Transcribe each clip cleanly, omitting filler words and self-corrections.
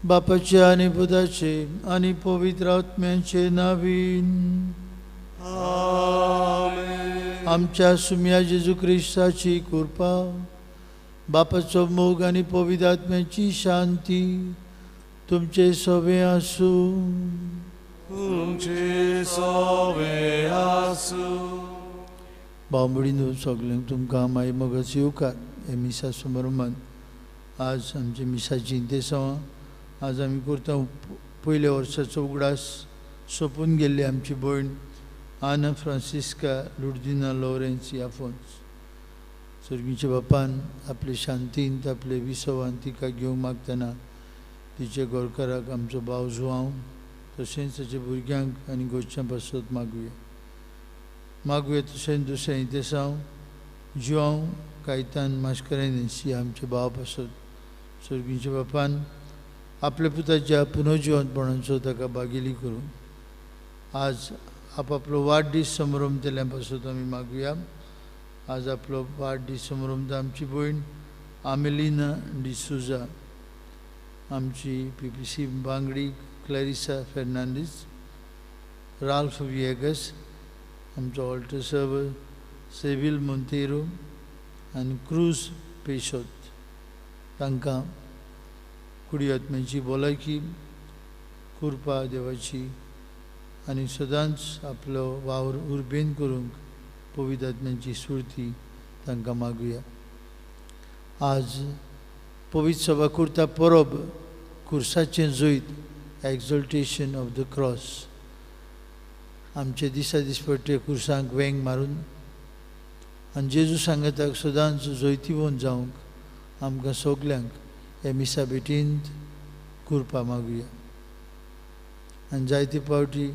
बापाचे आनी पुताचे आनी पवित्र आत्म्याचे नावीन आमेन. आमच्या सुम्या जेजू क्रिस्ताची कृपा, बापाचो मोग आनी पवित्र आत्म्याची शांती तुमचे सवे आसूं. तुमचे सवे आसूं. बांबडीनो सगल्यांक तुमकां माई मोगाचो येवकार हे मिसा समारंभान. आज आमचे मिसाची इंतेसांवां आज आमी करता. पयल्या वर्साचो उगडास सोंपून गेल्ली आमची भयण आना फ्रांसिस्का लुर्दिना लॉरेन्स आफोन्स, सर्गीच्या बापान आपले शांतींत आपले विसवान तिका घेवंक मागतना तिच्या गोरकाराक आमचो भाव जुवांव तशेंच ताच्या भुरग्यांक आनी गोच्या पासत मागुया मागुया. तशेंच दुसऱ्या इंतेसांव जुवांव कायतान मास्करेन्हस ही आमच्या भावा पासत सर्गीच्या बापान आपल्या पुताच्या पुनर्जिवंतपणाचो ताका बागेली करूं आज आपापलो वाडदीस समारंभ केल्या पासत आमी मागुया. आज आपलो वाडदीस समारंभ आमची भयण आमेलिना डिसुजा, आमची पीपीसी बांगडी क्लॅरिसा फेर्नांडीस, राल्फ विएगस, आमचो ऑल्टर सर्वर सेविल मोंतेरो आनी क्रूज पेशोत, तांकां कुडी आत्म्याची भलायकी कृपा देवाची आनी सदांच आपलो वावर उर्बेन करूंक पवित्र आत्म्याची स्फूर्ती तांकां मागुया. आज पवित्र सभा करता परब कुर्साचें जैत, एक्जल्टेशन ऑफ the cross. आमचे दिसा दिसपट्टे कुर्सांक वेंग मारून आनी जेजू सांगाताक सदांच जैतिवंत जावंक आमकां सगल्यांक हे मिसा भेटींत कृपा मागुया. आनी जायते फावटी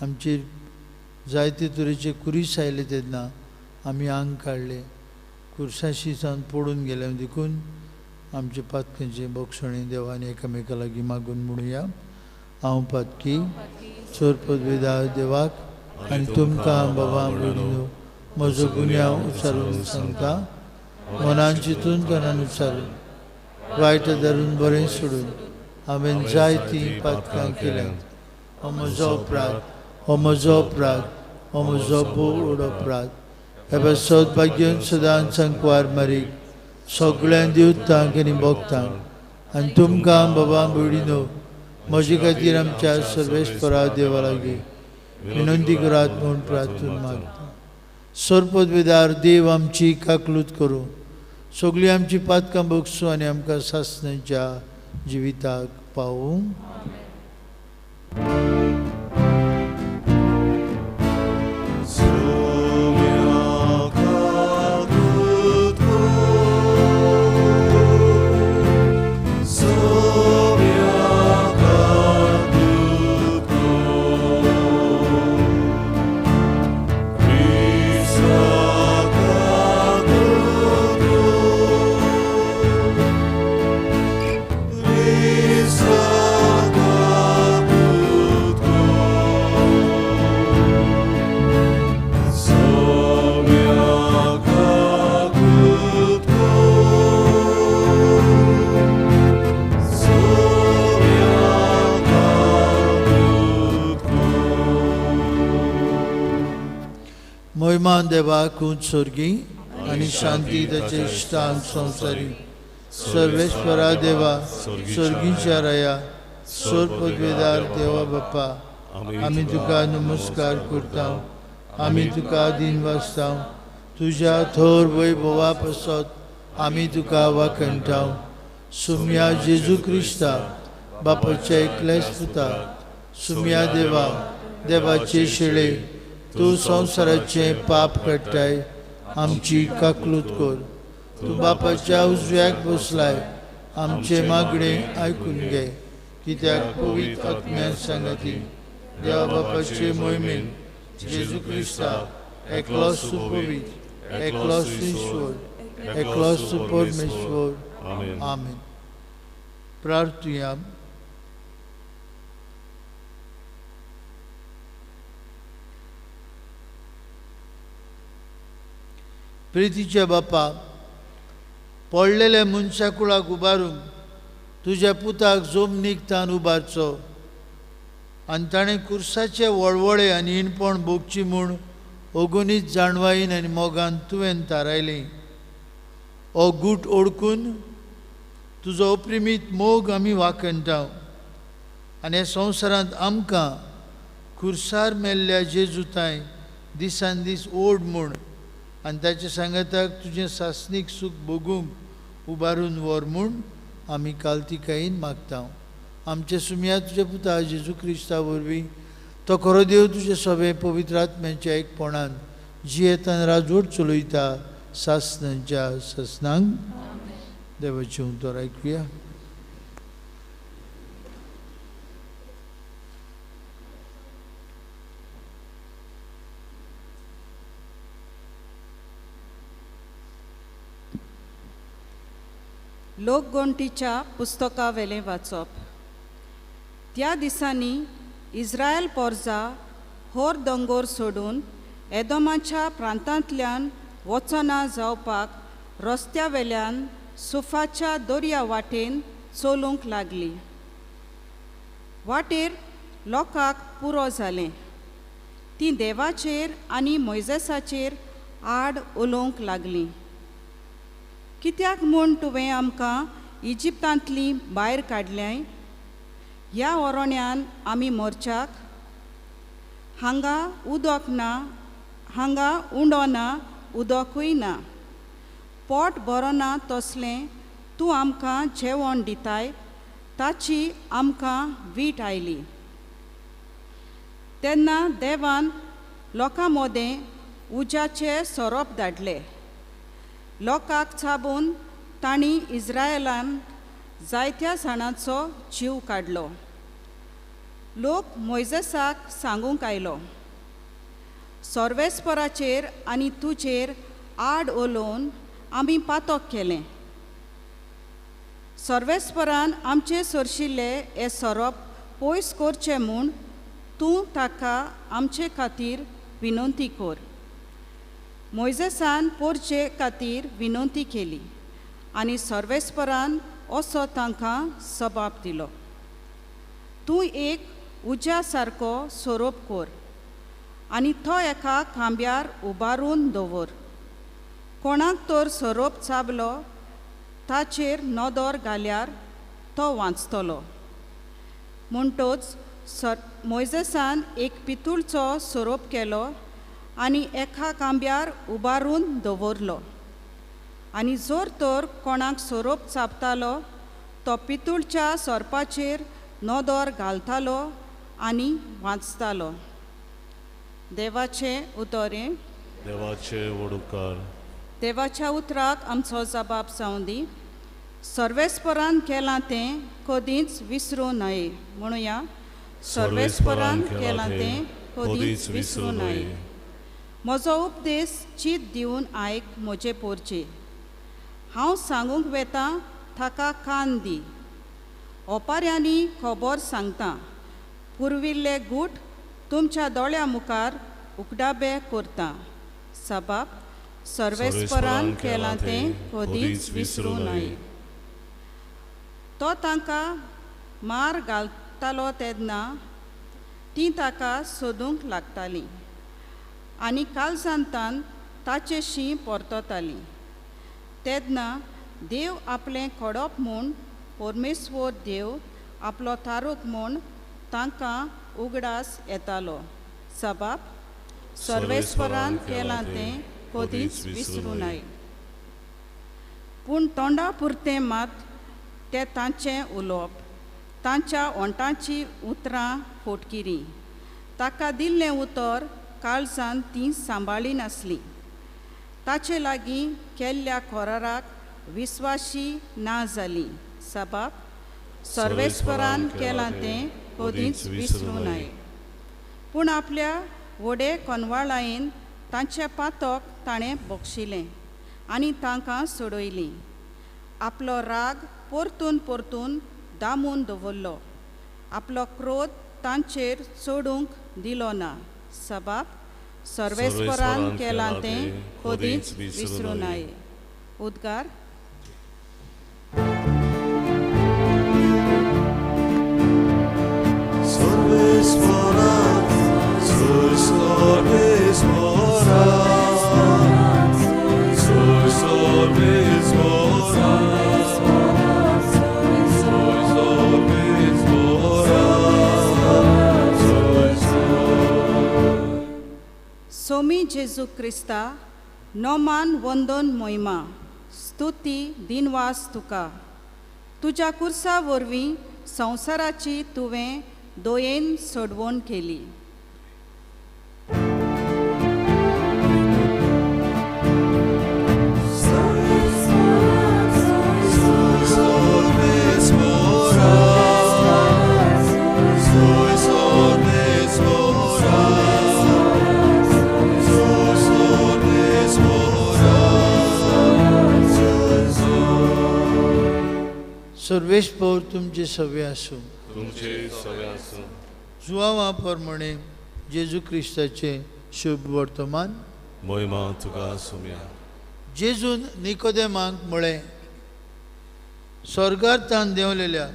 आमचेर जायते तरेचे कुरीस आयले तेन्ना आमी आंग काडले, कुर्साशी सावन पडून गेले, देखून आमचे पातकांचें बोगसणें देवान एकामेका लागीं मागून म्हणुया. हांव पातकी चड पदवेदार देवाक आनी तुमकां बाबा भयणीनो म्हजो गुन्यांव उच्चारून सांगता. मनान चिंतून कानान उच्चारून वायट धरून बरें सोडून हांवें जायतीं पातकां केल्यांत. हो म्हजो अपराध, हो म्हजो अपराध, हो म्हजो भोव अपराध. हे पासत भाग्यन सदांच सांकवार मारीक सगळ्यां देवतांक आनी भक्तांक आनी तुमकां बाबा भयणीनो म्हजे खातीर आमच्या सर्वेस्परा देवा लागीं विनंती करात म्हूण प्रार्थना मागता. सर्पदवेदार देव आमची काकलूत करूं, सगळीं आमची पातकां भोगसूं आनी आमकां सासणाच्या जिविताक पावूं. महिमान देवा खूब स्वर्गी आनी शांती ताचे इश्टांक संवसारी सर्वेश्वरा देवा स्वर्गीच्या राया सोर पदवेदार देवा बाप्पा आमी तुका नमस्कार करता, आमी तुका दीन वाचता, तुज्या थोर वैभवा पासत आमी तुका वाखणटा. सुम्या जेजू क्रिस्ता बापाच्या एकल्याच पुता, सुम्या देवा देवाचे शेळे तूं संवसाराचें पाप काडटाय आमची काकलूत कर. तूं बापाच्या उजव्याक बसलाय आमचें मागणें आयकून घे, कित्याक पवित्र आत्म्यान सांगाती देवा बापाचे मोहिमेन जेजू क्रिस्ता एकलोच पवित्र, एकलोच ईश्वर, एकलोच परमेश्वर. आमेन. प्रार्थुया. प्रितीच्या बापा, पडलेल्या मनशाकुळाक उबारून तुज्या पुताक जमनीक तान उबारचो आनी ताणें कुर्साचे वळवळे आनी इणपण भोगची म्हूण अगुणीत जाणवायेन आनी मोगान तुवें थारायलें. हो गूट ओडकून तुजो अप्रिमीत मोग आमी वाखणटा आनी ह्या संवसारांत आमकां खुर्सार मेल्ल्या जेजू तांय दिसान दीस ओड म्हूण आनी ताच्या सांगाताक तुजें सासणीक सूख भोगूंक उबारून व्हर म्हूण आमी कालतिकायेन मागता. आमचे सुमया तुज्या पुता जेजू क्रिस्ता वरवीं तो खरो देव तुजे सगळे पवित्र आत्म्याच्या एकपणान जियेतान राजवट चलयता सासणाच्या सासणांक. देवाचें उतर आयकुया. लोकगणतीच्या पुस्तकावेलें वाचप. त्या दिसांनी इस्रायल पोरजा होर दोंगोर सोडून एदोमाच्या प्रांतांतल्यान वचना जावपाक रस्त्या वेल्यान सुफाच्या दर्या वाटेन चलूंक लागली. वाटेर लोकांक पुरो जालें. तीं देवाचेर आनी मोयजेसाचेर आड उलोवंक लागलीं. कित्याक म्हूण तुवें आमकां इजिप्तांतलीं भायर काडल्याय? ह्या ओरोण्यान आमी मोरच्याक हांगा उदक ना, हांगा उंडो ना, उदकूय ना. पोट बरो ना तसलें तूं आमकां जेवण दिताय ताची आमकां वीट आयली. तेन्ना देवान लोकां मदें उज्याचे सोरोप धाडले. लोकांक चाबून तांणी इस्रायलान जायत्या जाणांचो जीव काडलो. लोक मोयजेसाक सांगूंक आयलो, सर्वेस्पराचेर आनी तुजेर आड उलोवन आमी पातक केलें. सर्वेस्परान आमचे सरशिल्ले हे सोरोप पयस करचे म्हूण तूं ताका आमचे खातीर विनंती कर. मोयजेसान पोरचे खातीर विनंती केली आनी सर्वेस्परान असो तांकां सबाब दिलो, तूं एक उज्या सारको सोरोप कर आनी तो एका खांब्यार उबारून दवर. कोणाक तर सोरोप चाबलो ताचेर नदर घाल्यार तो वांचतलो. म्हणटच मोयजेसान एक पितूळचो सोरोप केलो आनी एका खांब्यार उबारून दवरलो. आनी जर तर कोणाक सोरोप चाबतालो तो पितूळच्या सोरपाचेर नदर घालतालो आनी वाचतालो. देवाचें उतर हें. देवाचे वडुकार. देवाच्या उतराक आमचो जबाब जावं दी. सर्वेस्परान केलां तें कदींच विसरूं नये. म्हणुया, सर्वेस्परान केलां तें कदींच विसरूं नये. म्हजो उपदेश चीत दिवन आयक म्हजे पोरचे. हांव सांगूंक वेतां ताका कान दी. ओपाऱ्यांनी खबर सांगता. पुर्विल्ले गूट तुमच्या दोळ्या मुखार उकडाबे करता. सबाब, सर्वेस्परान केलां तें कदींच विसरूं नये. तो तांकां मार घालतालो तेन्ना तीं ताका सोदूंक लागतालीं आनी कालजांतान ताचेशी परततालीं. तेन्ना देव आपलें खडप म्हूण परमेश्वर देव आपलो तारूक म्हूण तांकां उगडास येतालो. सबाब, सर्वेस्परान केलां तें कदींच विसरूं नये. पूण तोंडा पुरतें मात तें तांचें उलोवप, तांच्या ओंठांची उतरां फोटकिरीं. ताका दिल्लें उतर काळजान तीं सांबाळी नासलीं. ताचे लागीं केल्ल्या कराराक विस्वाशी ना जालीं. सबाब, सर्वेस्परान केलां तें कदींच विसरूं नये. पूण आपल्या व्हडे कोनवाळायेन तांचें पातक ताणें बक्षिलें आनी तांकां सोडयलीं. आपलो राग परतून परतून दामून दवरलो. आपलो क्रोध तांचेर चडूंक दिलो ना. सबाब, सर्वेस्परान केलां तें कदींच विसरूं नये. उद्गार. जेजू क्रिस्ता, नोमान वंदन मोहिमा स्तुती दिनवास तुका। तुज्या कुर्सा वरवीं संवसाराची तुवें दयेन सोडवण केली। सर्वेस्पोर तुमचे सवे आसूं। तुमचे सवे आसूं। जुआवा प्रमाणे जेजू क्रिस्ताचें शुभ वर्तमान। मोहिमा तुका सुम्या। जेजून निकोदेमाक म्हळें, स्वर्गार तान देंवलेल्या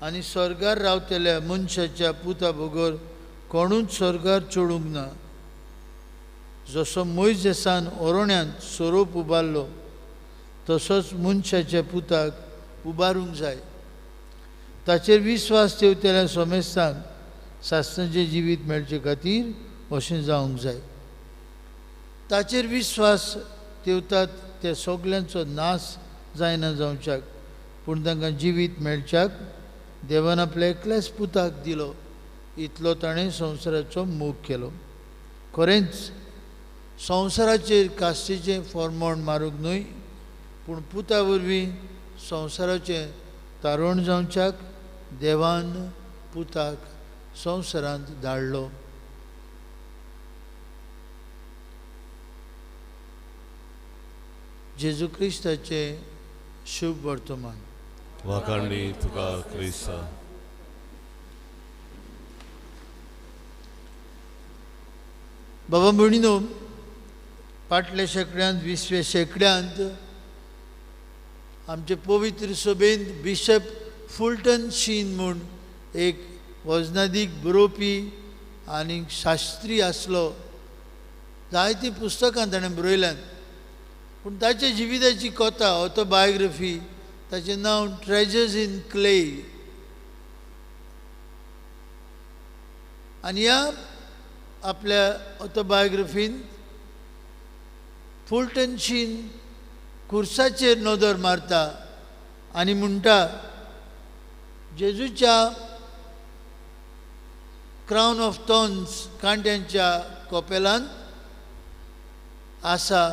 आनी स्वर्गार रावतल्या मनशाच्या पुता बगर कोणूच स्वर्गार चडूंक ना। जसो मोयजेसान ओरोण्यांत सोरोप उबारलो तसोच मनशाच्या पुताक उबारूंक जाय। ताचेर विस्वास ठेवतल्या सोमेस्तांक सासणाचें जिवीत मेळचे खातीर अशें जावंक जाय। ताचेर विस्वास ठेवतात त्या सगल्यांचो नाश जायना जावच्याक, पूण तांकां जिवीत मेळच्याक देवान आपल्या एकल्याच पुताक दिलो, इतलो ताणें संवसाराचो मोग केलो। खरेंच संवसाराचेर कास्तीचें फॉर्मोण मारूंक न्हय, पूण पुता वरवीं संवसाराचें तारण जावच्याक देवान पुताक संवसारांत धाडलो। जेजू क्रिस्ताचें शुभ वर्तमान। वाखाणणी तुका क्रिस्ता। बाबा भयणीनो, फाटल्या शेंकड्यांत, 20व्या शेंकड्यांत आमचे पवित्र सभेंत बिशप फुलटन शीन म्हूण एक वजनादीक बरोवपी आनी शास्त्री आसलो। जायतीं पुस्तकां ताणें बरयल्यांत, पूण ताच्या जिविताची कथा, ऑटोबायोग्राफी, ताचें नांव ट्रेजर्स इन क्ले। आनी ह्या आपल्या ऑटोबायोग्राफीन फुलटन शीन कुर्साचेर नदर मारता आनी म्हणटा, जेजूच्या क्रावन ऑफ थॉर्न्स कांट्यांच्या कोपेलांत आसा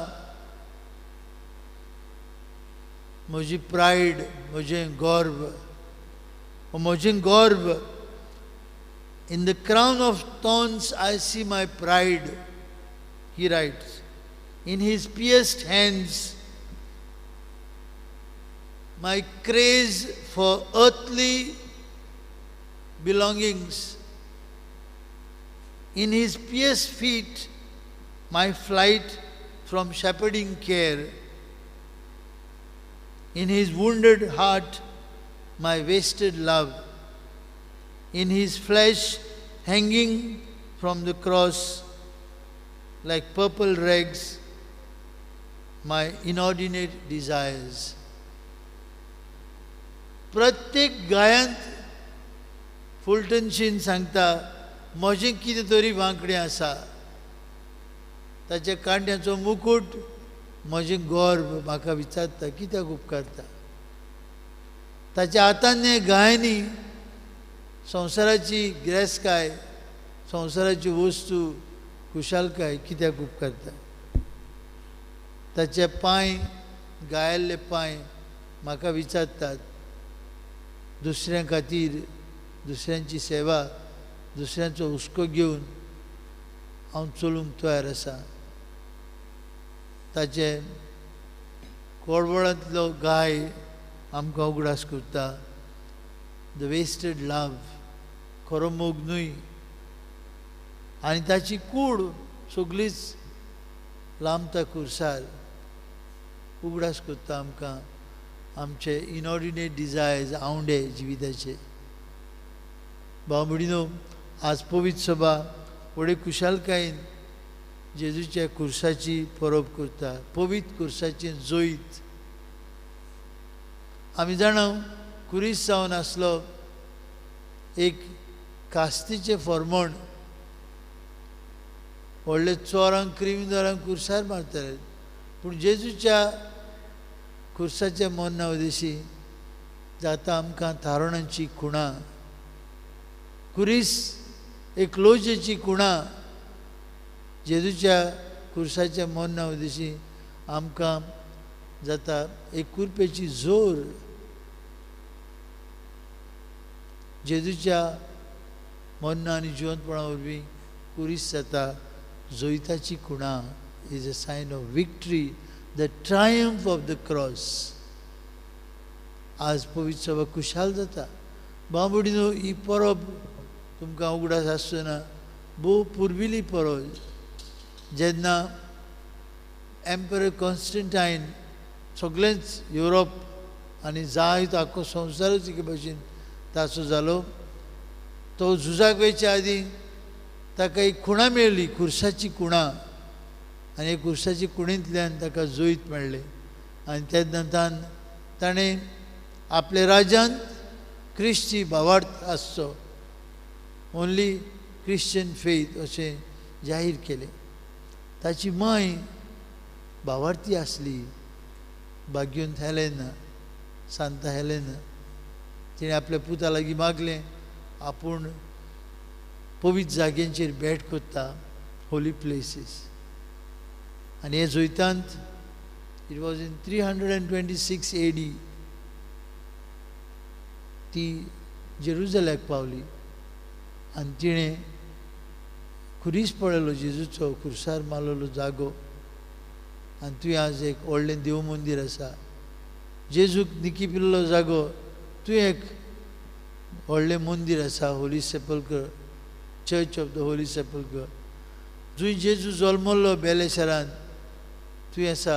म्हजी प्रायड, म्हजें गर्व, म्हजें गर्व। In the crown of thorns I see my pride, he writes. In his pierced hands my craze for earthly belongings, in his pierced feet my flight from shepherding care, in his wounded heart my wasted love, in his flesh hanging from the cross like purple rags my inordinate desires. प्रत्येक गायांत Fulton शीन सांगता, म्हजें कितें तरी वांकडें आसा, ताच्या कांड्यांचो मुकूट म्हजें गर्व म्हाका विचारता कित्याक उपकारता। ताच्या हातांनी गायांनी संवसाराची गिरेस्तकाय, संवसाराची वस्तू, खुशालकाय कित्याक उपकारता। ताचे पांय, गायल्ले पांय म्हाका विचारतात दुसऱ्यां खातीर, दुसऱ्यांची सेवा, दुसऱ्यांचो हुस्को घेवन हांव चलूंक तयार आसा। ताचे कोडवळांतलो गाय आमकां उगडास करता, the wasted लव, खरो मोग न्हय। आनी ताची कूड सगळीच लांबता कुर्सार, उगडास करता आमकां आमचे इनऑर्डिनेट डिजायर्स, आवंडे जिविताचे। भाव भयणीनो, आज पवित्र सभा व्हडे खुशालकायेन जेजूच्या कुर्साची परब करता, पवित्र कुर्साचें जैत। आमी जाणा कुरीस जावन आसलो एक कास्तीचें फॉर्मण, व्हडले चोरांक क्रिमिनलांक कुर्सार मारताले, पूण जेजूच्या कुर्साच्या मरणा उदेशी जाता आमकां थारणांची खुणा, कुरीस एक लोजेची खुणा। जेजूच्या कुर्साच्या मरणा उदेशी आमकां जाता एक कुरपेची जोर। जेजूच्या मरणा आनी जिवंतपणा वरवीं कुरीस जाता जैताची खुणा, is a sign of victory, the triumph of the cross. आज पवित्र सभा खुशाल जाता। बाबुडीनो ही परब तुमकां उगडास आसतना भोव पुर्विल्ली परब, जेन्ना एम्परर कॉन्स्टंटायन सगळेंच युरोप आनी जायतो आख्खो संवसारूच एके भशेन ताचो जालो, तो झुजाक वयच्या आदीं ताका एक खुणा मेळ्ळी, कुर्साची खुणा, आनी एक कुर्साची खुणेंतल्यान ताका जैत मेळ्ळें। आनी तेन्ना ताणें आपल्या राज्यांत क्रिस्ती भावार्थ आसचो, ओन्ली क्रिश्चन फेथ अशें जाहीर केलें। ताची मांय भावार्थी आसली, बाग्यून हेलेना, सांता हेलेना। तिणें आपल्या पुता लागीं मागलें आपूण पवित्र जाग्यांचेर भेट करता, होली प्लेसीस। आनी हे जैतांत it was in 326 AD ती जेरुजल्याक पावली आनी तिणें खुरीस पळयलो, जेजूचो खुर्सार मारलेलो जागो। आनी थंय आज एक व्हडलें देव मंदीर आसा, जेजूक निकिपिल्लो जागो, थंय एक व्हडलें मंदीर आसा, Holy Sepulchre, church of the Holy Sepulchre. जंय जेजू जल्मल्लो बेले शारांत थंय आसा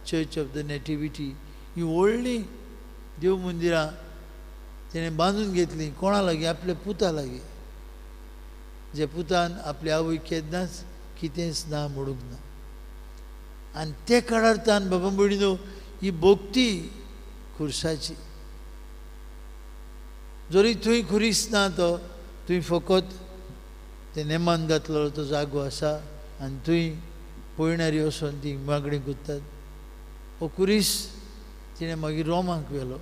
चर्च ऑफ the nativity. ही व्हडलीं देव मंदिरां तेणें बांदून घेतलीं, कोणा लागीं? आपल्या पुता लागीं, जे पुतान आपली आवय केन्नाच कितेंच ना म्हणूंक ना। आनी ते काळार तान बाबा भयणीनो ही भक्ती खुर्साची, जरी थंय खुरीस ना तो थंय फकत ते नेमान घातलेलो तो जागो आसा आनी थंय पयणारी वचून ती मागणी करतात। हो खुरीस तिणें मागीर रोमाक व्हेलो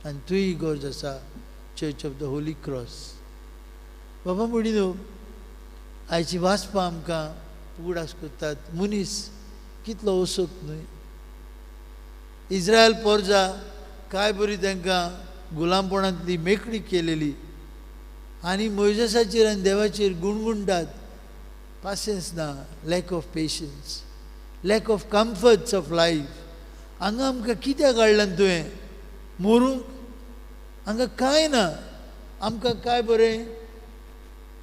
आनी थंय इगर्ज आसा, church of the Holy Cross. बाबा भयणीनो आयची वाचपां आमकां उगडास करतात मनीस कितलो असोक न्हय। इस्रायल पोरजा काय बरी तांकां गुलामपणांतली मेकळी केलेली आनी मोयजेसाचेर आनी देवाचेर गुणगुणटात, पासियेंस ना, lack of patience, lack of comforts of life. हांगा आमकां कित्याक हाडल्यान तुवें मरूंक? हांगा कांय ना, आमकां काय बरें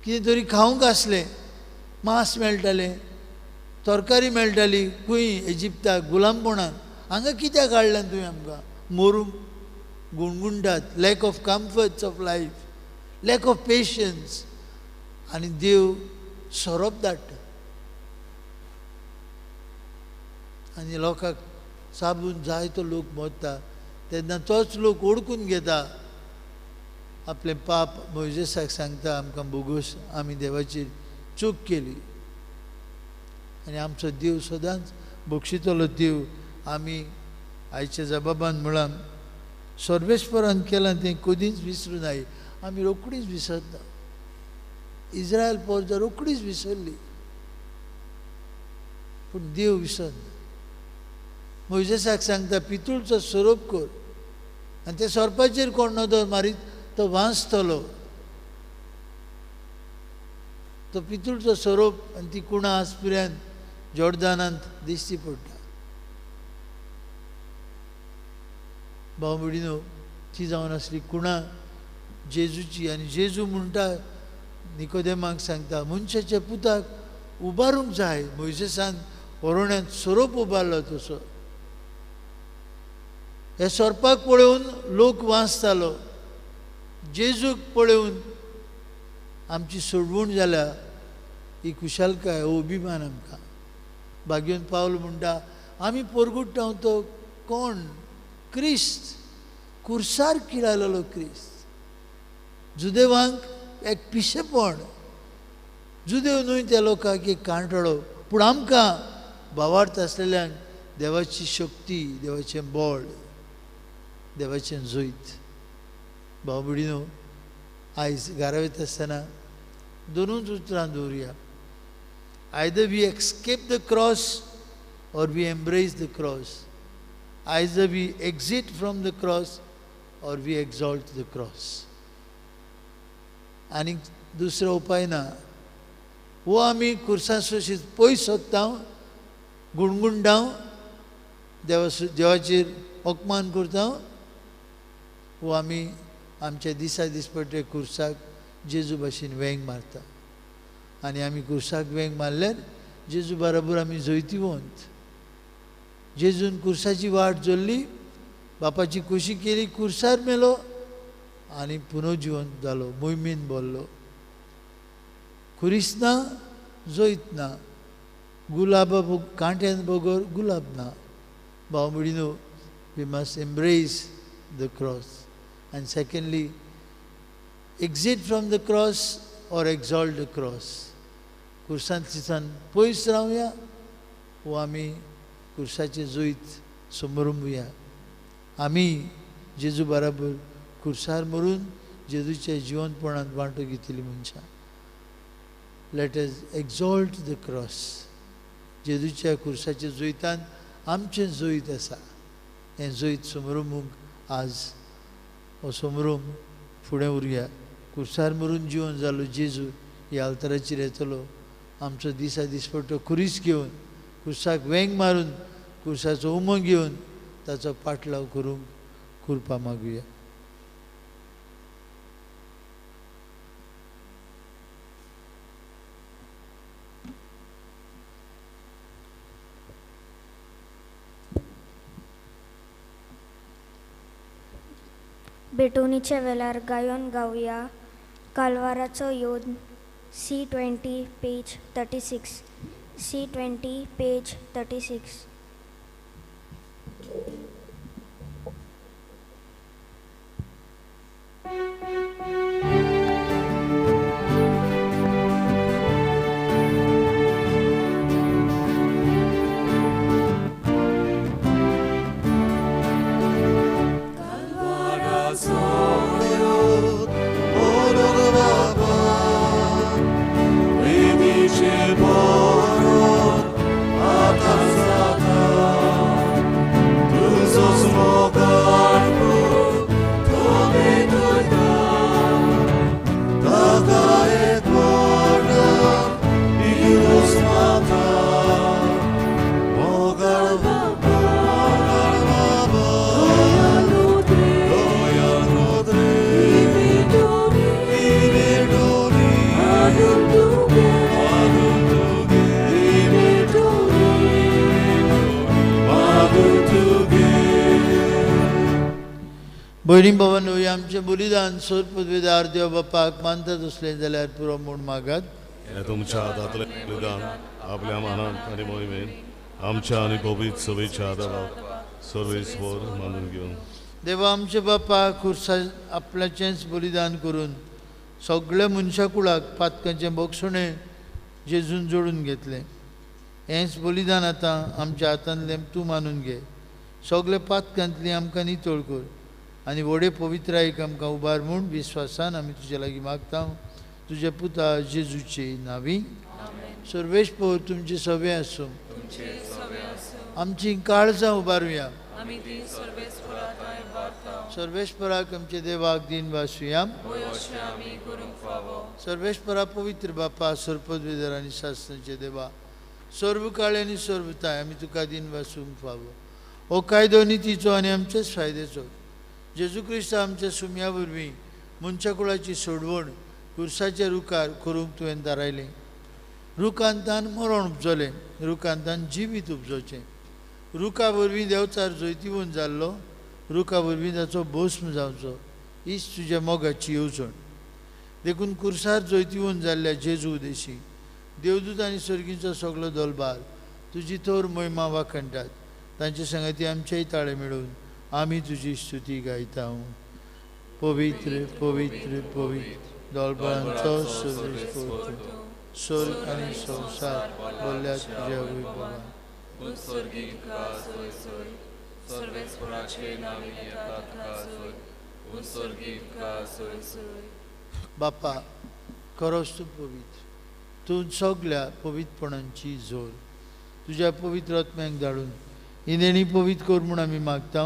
कितें तरी खावंक आसलें, मांस मेळटालें, तरकारी मेळटाली खंय इजिप्ताक गुलामपणान, हांगा कित्याक हाडल्यान तुवें आमकां मरूंक? गुणगुणटात, lack of comforts of life, lack of patience. आनी देव सोरोप धाडटा आनी लोकांक साबून जायतो लोक मरता, तेन्ना तोच लोक ओडकून घेता आपलें पाप। मोयजेसाक सांगता आमकां बोगोस, आमी देवाचेर चूक केली आनी आमचो देव सदांच बक्षितलो देव। आमी आयच्या जबाबान म्हळां सर्वेस्परान केलां तें कदींच विसरूं नाय, आमी रोखडीच विसरता। इस्रायल पोरजा रोखडीच विसरली, पूण देव विसरना। मोयजेसाक सांगता पितूळचो सोरोप कर आनी त्या सोरपाचेर कोण नदर मारीत तो वांचतलो। तो पितूळचो सोरोप आनी ती कुणां आज पर्यंत जॉर्दानांत दिश्टी पडटा। भाव भयणीनो ती जावन आसली कुणां जेजूची। आनी जेजू म्हणटा निकोदेमाक सांगता मनशाच्या पुताक उबारूंक जाय, मोयजेसान होरण्यांत सोरोप उबारलो तसो। हे सोरपाक पळोवन लोक वांचतालो, जेजूक पळोवन आमची सोडवण जाल्या ही खुशालकाय, हो अभिमान आमकां। भाग्योन पावल म्हणटा आमी पोरगुट्टा तो कोण? क्रिस्त, कुर्सार किळायलेलो क्रिस्त। जुदेवांक एक पिशेपण, जुदेव न्हय त्या लोकांक एक कांटळो, पूण आमकां भावार्थ आसलेल्यांक देवाची शक्ती, देवाचें बळ, देवाचें जैत. भाव भयणीनो, आयज घरा वयता आसतना दोनूच उतरां दवरुया. Either we escape the cross or we embrace the cross. Either we exit from the cross or we exalt the cross. आनी दुसरो उपाय ना. वो आमी कुर्सां पयस सोदता, गुणगुंडाव, देवाचेर अपमान करता, वो आमी आमच्या दिसा दिसपट्टे कुर्साक जेजू भाशेन वेंग मारता. आनी आमी कुर्साक वेंग मारल्यार जेजू बराबर आमी जैतिवंत. जेजून कुर्साची वाट जोडली, बापाची खोशी केली, कुर्सार मेलो आनी पुनर्जिवंत जालो, मोहिमेन भरलो. खुरीस ना, जैत ना, गुलाबा कांट्यान बगर गुलाब ना. भाव भयणीनो, we must embrace the cross. And secondly, exit from the cross or exalt the cross. कुर्सांतल्यान पयस रावया वो आमी कुर्साचें जैत समरंबुया. आमी जेजू बराबर कुर्सार मरून जेजूच्या जिवनपणांत वांटो घेतली मनशां. Let us exalt the cross. जेजूच्या कुर्साच्या जैतान आमचें जैत आसा. हें जैत समरंबूंक आज हो समरंब फुडें उरया. कुर्सार मरून जिवन जालो जेजू ह्या आल्ताराचेर येतलो, आमचो दिसा दिसपट्टो खुरीस घेवन, कुर्साक वेंग मारून, कुर्साचो उमो घेवन ताचो पाटलाव करूंक कृपा मागुया. भेटवणीच्या वेळार गायन गावया कालवाराचो योद, C20 page 36, C20 page 36. भयणी भावांनो, आमचें बलिदान सोर पदवेदार देव बापाक मानतात असलें जाल्यार पुरो म्हूण मागात. तुमच्या हातांतलें बलिदान आपल्या मानान आनी मोहिमेन आमच्या आनी पवित्र सभेच्या आदाराक सर्वेस्पर मानून घेवन देवा आमच्या बापा खुर्सा आपल्याचेंच बलिदान करून सगळ्या मनशा कुळाक पातकांचें बोगसणें जेजून जोडून घेतलें. हेंच बलिदान आतां आमच्या हातांतलें तूं मानून घे. सगळे पातकांतली आमकां नितळ कर आनी व्हडे पवित्रायेक आमकां उबार म्हूण विस्वासान आमी तुजे लागीं मागता, तुज्या पुता जेजूचे नांवी. सर्वेस्पर तुमचे सवे आसूं. आमची काळजां उबारुया. सर्वेस्पराक आमच्या देवाक दिन वासुया. सर्वेस्परा पवित्र बापा, सर्पदवेदर आनी शास्त्रांचे देवा, सर्व काळ आनी सर्वताय आमी तुका दिन वासूंक फावो. हो कायदो नितीचो आनी आमचेच फायद्याचो. जेजू क्रिस्त आमच्या सुम्या वरवीं मनशा कुळाची सोडवण कुर्साच्या रुखार करूंक तुवें दारायलें. रुखांतान मरण उपजलें, रुखांतान जिवीत उपजोचें. रुखा वरवीं देवचार जैतिवंत जाल्लो, रुखा वरवीं ताचो भस्म जावचो, हीच तुज्या मोगाची येवजण. देखून कुर्सार जैतिवंत जाल्ल्या जेजू उदेशी देवदूत आनी सर्गींचो सगलो दलबार तुजी थोर महिमा वाखणटात. तांचे संगती आमचेय ताळे मेळून आमी तुजी स्तुती गायता. पवित्र पवित्र पवित्र दलबारांचो सर्वेस्पर. स्वर्ग आनी संवसार भरल्या तुज्या वैभवान. स्वर्गी तुका सोय सोय, सर्वेस्पराचे नांवी येता तुका सोय, स्वर्गी तुका सोय सोय. बापा खरोच तूं पवित्र, तूं सगल्या पवित्रपणांची जोर. तुज्या पवित्र आत्म्याक धाडून ही देणी पवित्र कर म्हूण आमी मागता.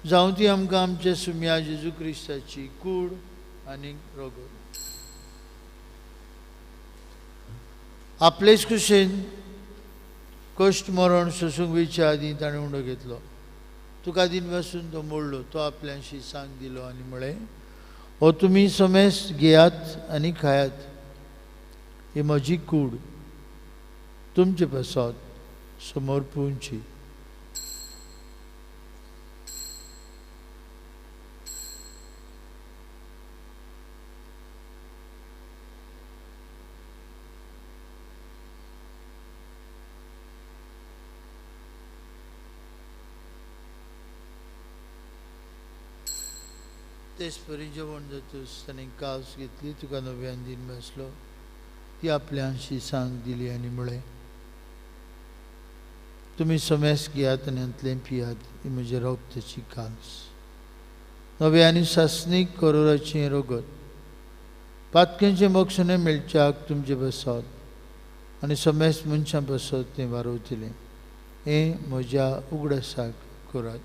जावं ती आमकां आमच्या सुम्या जेजू क्रिस्ताची कूड आनी रगत. आपलेच कुशेन कश्ट मरण सोसूंक वयच्या आदीं ताणें उंडो घेतलो. तुका दिन बसून तो मोडलो, तो आपल्याशी सांग दिलो आनी म्हळें, हो तुमी समेस्त घेयात आनी खायात, ही म्हजी कूड तुमचे पासत समर्पूंची. तेच परी जेवण जातूच ताणें कास घेतली, तुका नव्यान दिन बसलो, ती आपल्यांशी सांग दिली आनी म्हळें, तुमी समेस्त घेयात आनी हांतलें पियात, ही म्हज्या रगताची कास, नव्या आनी सासणीक करोराचें रगत, पातक्यांचें मोक्षणें मेळच्याक तुमचे बसत आनी समेस्त मनशां बसत तें वारवतलें. हें म्हज्या उगडासाक करात.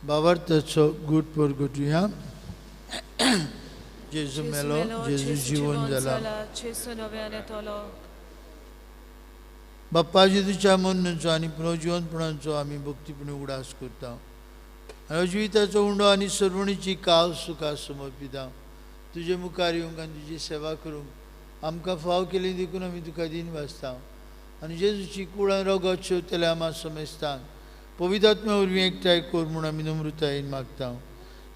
बाबार्थाचो गूट परगटुया. जेजू मेलो, जेजू जिवन जाला. बाप्पा जेजूच्या मरणाचो आनी पुनर्जिवनपणाचो आमी भक्तीपणी उगडास करता आनी जिविताचो उंडो आनी सर्वणीची कास तुका समर्पिता. तुजे मुखार येवंक आनी तुजी सेवा करूंक आमकां फाव केली देखून आमी तुका दिन वाचता आनी जेजूची कुळां रगत शेवतल्या आमा समेस्तांक पवित्र आत्म्या वरवीं एकठांय कर म्हूण आमी नम्रतायेन मागता.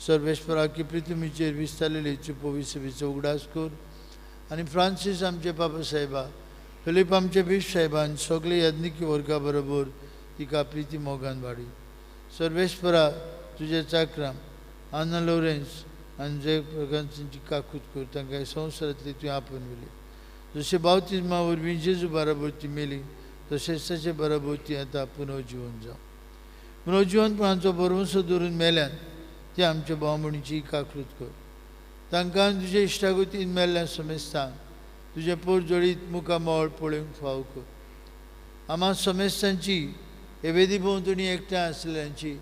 सर्वेस्पराक पृथ्वीचेर विस्तारलेली पवित्र सभेचो उगडास कर आनी फ्रांसीस आमचे बाबा साहेबा, फिलीप आमचे बीश साहेबान सगळे याज्ञिकी वर्गा बरोबर तिका प्रिती मोगान वाडी. सर्वेस्परा तुज्या चाकरां आना लोरेन्स आनी जय प्रगांची काकूत कर, तांकां संवसारांतली तुवें आपोवन व्हेली. जशें बावतिज्मा वरवीं जेजू बराबर ती मेली तशेंच ताचे बराबर ती आतां पुनर्जिवन जावं. पुनर्जिवनपणाचो भरवंसो दवरून मेल्यान ते आमच्या भावभयणीची काकृत कर. तांकां तुजे इश्टागतीन मेल्ल्या समेस्तांक तुजें पोरजोळीत मुखामळ पळोवंक फाव कर. आमा समेस्तांची हे वेदी भोंवतणी एकठांय आसलेल्यांची,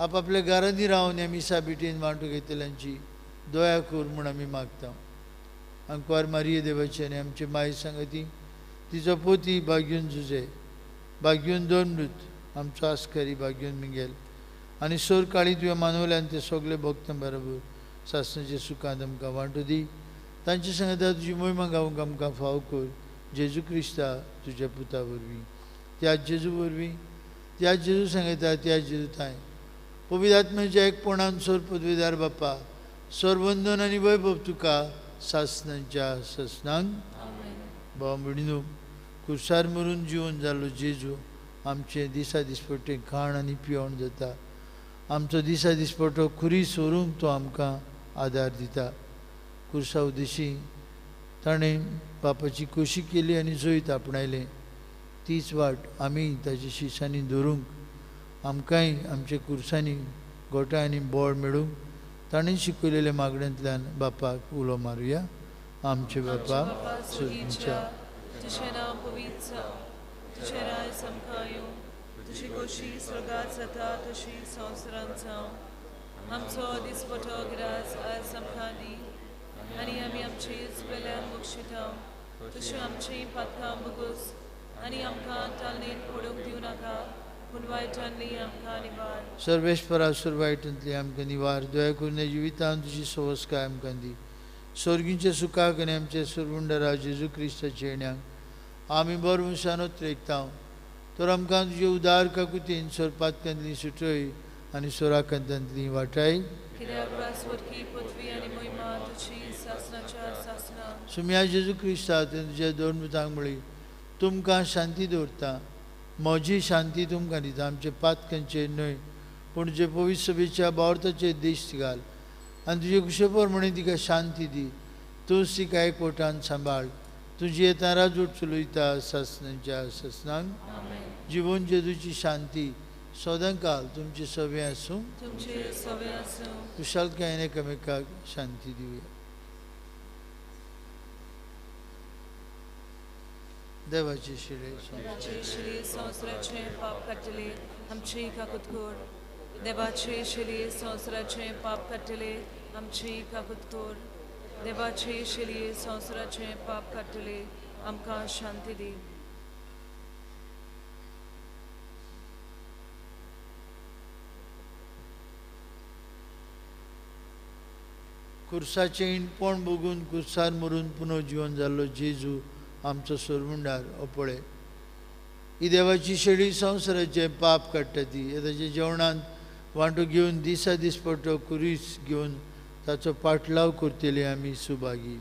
आपापल्या घरांनी रावन ह्या मिसा बिटीन वांटू घेतल्यांची दया कर म्हूण आमी मागता. आंकवार मारिये देवाची आनी आमचे माय सांगती तिचो पोती बाग्यून जुजे, बाग्यून दोन मृत आमचो आस्कारी बाग्यून मिंगेल आनी सोर काळी तुवें मानवल्यान ते सगळे भक्तां बरोबर सासणाचे सुखांत आमकां वांटू दी. तांचे सांगता तुजी मोहिमा गावंक आमकां फाव कर. जेजू क्रिस्ता तुज्या पुता वरवीं, त्या जेजू वरवीं, त्या जेजू सांगता त्या जेजू थांय पवित्र आत्म्याच्या एकपणान सोर पदवीदार बाप्पा सरवंदन आनी वैभव तुका सासणाच्या सासणांक. भाव भयणीनो, कुर्सार मरून जिवन जालो जेजू आमचें दिसा दिसपट्टें खाण आनी पिवण जाता. आमचो दिसा दिसपट्टो खुरी सोरूंक तो आमकां आदार दिता. कुर्सा उदेशी ताणें बापाची कोशी केली आनी जैत आपणायलें. तीच वाट आमी ताच्या शिसांनी धरूंक, आमकांय आमच्या कुर्सांनी गोठां आनी बळ मेळूंक ताणें शिकयलेल्या मागण्यांतल्यान बापाक उलो मारुया. आमचे बापा स्वर्गीच्या, तुझें नांव पवित्र जावं, तुझें राज आमकां येवं, तुजी खोशी स्वर्गात जाता तशी संवसारांत जावं. आमचो दिसपटो ग्रास आज आमकां दी आनी आमी आमचे वेल्यान बक्षिता तशें आमचीं पातकां बगूस आनी आमकां तालनेन पडूंक दिवं नाका, पूण वायटांतली आमकां निवार. सर्वेस्परा सुर वायटांतली आमकां निवार. दया करून जिवितांत तुजी सवस्काय आमकां दी. स्वर्गींच्या सुखाक आनी आमच्या सुरवुंडरा जेजू क्रिस्ताच्या येण्याक आमी बरो मनशान त्रेकता. तर आमकां तुजे उदार काकुतीन सोरपातकांतली सुटय आनी सोराकांतांतली वाटाय. कित्याक स्वर्गी पृथ्वी आनी मोहिमा तुजी सासणाच्या सासणाक. सुम्या जेजू क्रिस्ता तुज्या दोन पुतांक म्हळी तुमकां शांती दवरता म्हजी शांती तुमकां दिता आमचे पातकांचेर न्हय पूण जे पवित्र सभेच्या बावर्थाचेर दिश्ट घाल आनी तुजे कुशे प्रमाणे तिका शांती दी तूंच तिका एकवटान सांबाळ तुजी येता राजूट चलयता सासनाच्या सासनांक जिवन जेजूची शांती सदांकाल तुमचे सवे आसूं तुमचे सवे आसूं कुशालकायेन एकामेकाक शांती दिवया देवाची शिरे शिरी संवसाराचे पाप काडटले आमची काकूत कर देवाचे शिरी संवसाराचे पाप काडटले आमची काकूत कर देवाचे शिरी संवसाराचे पाप काडटले आमकां शांती दी. कुर्साचें इणपण भोगून कुर्सार मरून पुनर्जिवन जाल्लो जेजू आमचो सोरमुंडार हो पळय ही देवाची शेळी संवसाराचें पाप काडटा ती ताच्या जेवणांत वांटो घेवन दिसा दिसपट्टो कुरीस घेवन ताचो पाटलाव करतली आमी सुभागी.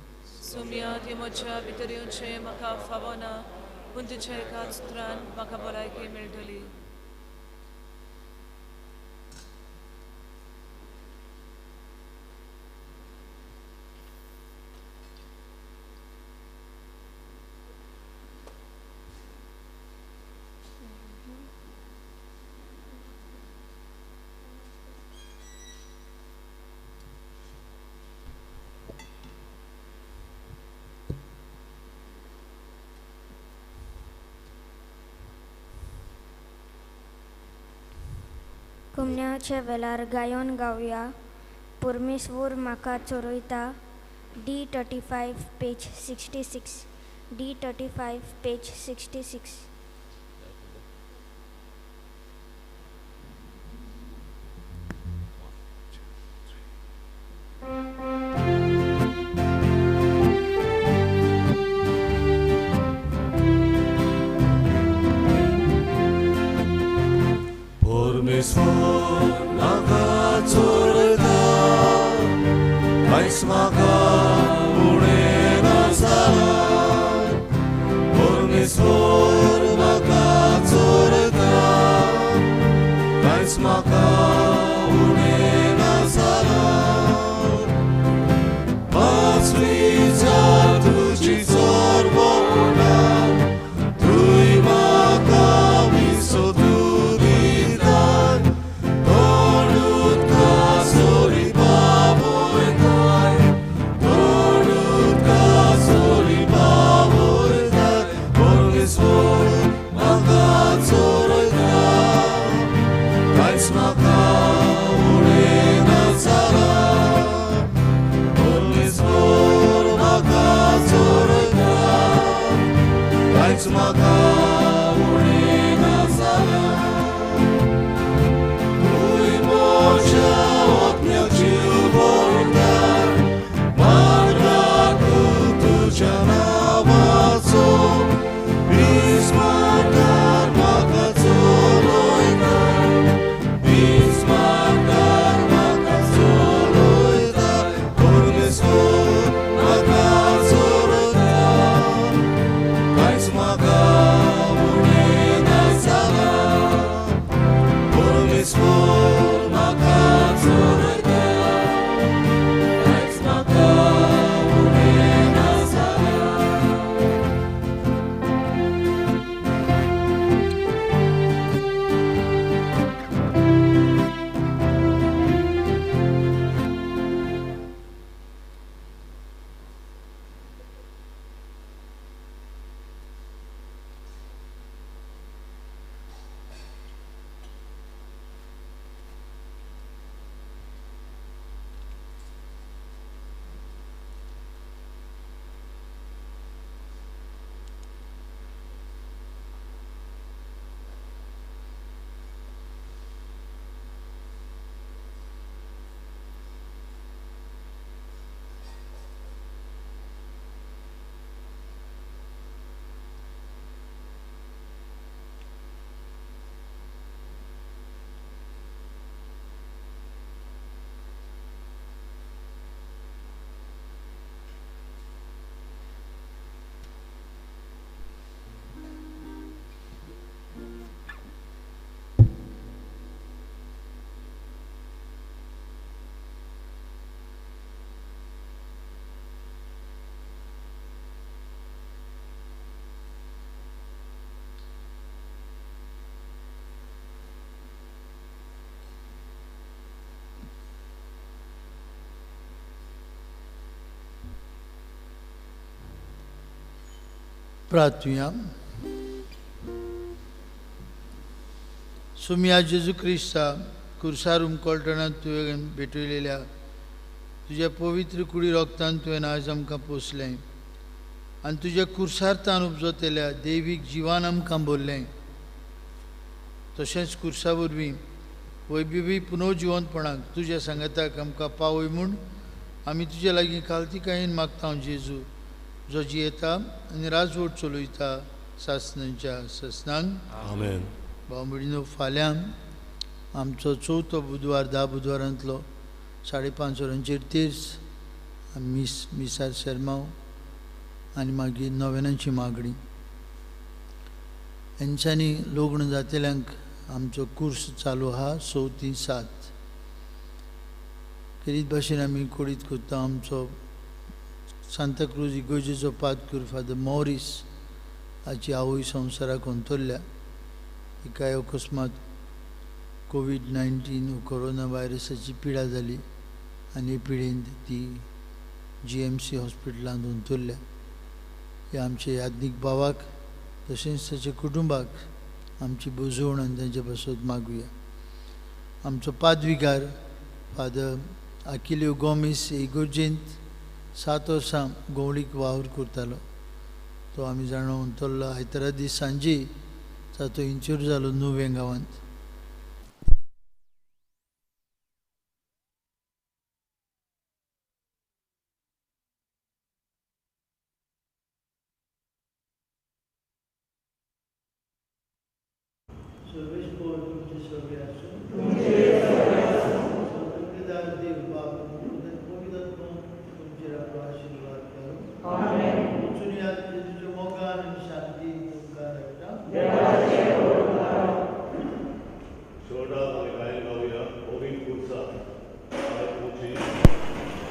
सोम्या ती म्हज्या भितर येवचें म्हाका फावना पूण तुज्या एका सुत्रान म्हाका भलायकी मेळटली. कुमण्याच्या वेलार गायोन गावया परमेश्वर म्हाका चोरयता. D35 page 66. D35 page 66. Maka प्रार्थुया. सुमिया जेजू क्रिस्ता कुर्सार उमकळटना तुवें भेटयलेल्या तुज्या पवित्र कुडी रोगतान तुवें आयज आमकां पोसलें आनी तुज्या कुर्सार तान उपजतल्या दैवीक जिवान आमकां बोल्लें. तशेंच कुर्सा वरवीं वैभवी पुनर्जिवंतपणाक तुज्या सांगाताक आमकां पावय म्हूण आमी तुज्या लागीं कालतिकायेन मागता जेजू, जो जियेता आनी राजवट चलयता सासणाच्या सासणांक. आमेन. भाव भयणीनो, फाल्यां आमचो चवथो बुधवार 10 बुधवारांतलो 5:30 वरांचेर तेर्स मीस, मिसार शेरमांव आनी मागीर नोवेनांची मागणी. हेंच्यांनी लग्न जातल्यांक आमचो कुर्स चालू आहा 6 ते 7. खेरीत भाशेन आमी कोडीत करता आमचो सांताक्रूज इगर्जेचो पादकूर फादर मॉरीस हाची आवय संवसाराक अंतरल्या. तिकाय अकस्मात COVID-19 corona व्हायरसाची पिडा जाली आनी हे पिडेन ती GMC हॉस्पिटलांत अंतरल्या. ह्या आमच्या याज्ञीक भावाक तशेंच ताच्या कुटुंबाक आमची बुजवण आनी तांचे पासत मागुया. आमचो पादविगार फादर आकिलियो गोमीस इगर्जेंत 7 वर्सां गोवळीक वावर करतालो. तो आमी जाणा अंतरलो आयतारा दीस सांजे ताचो इंचूर जालो नुवें गांवांत.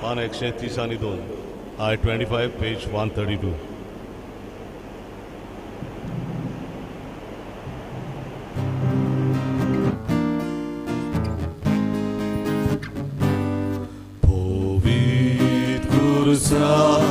पान 130 आणि 2, I-25 page 132. पवित्र कुर्सा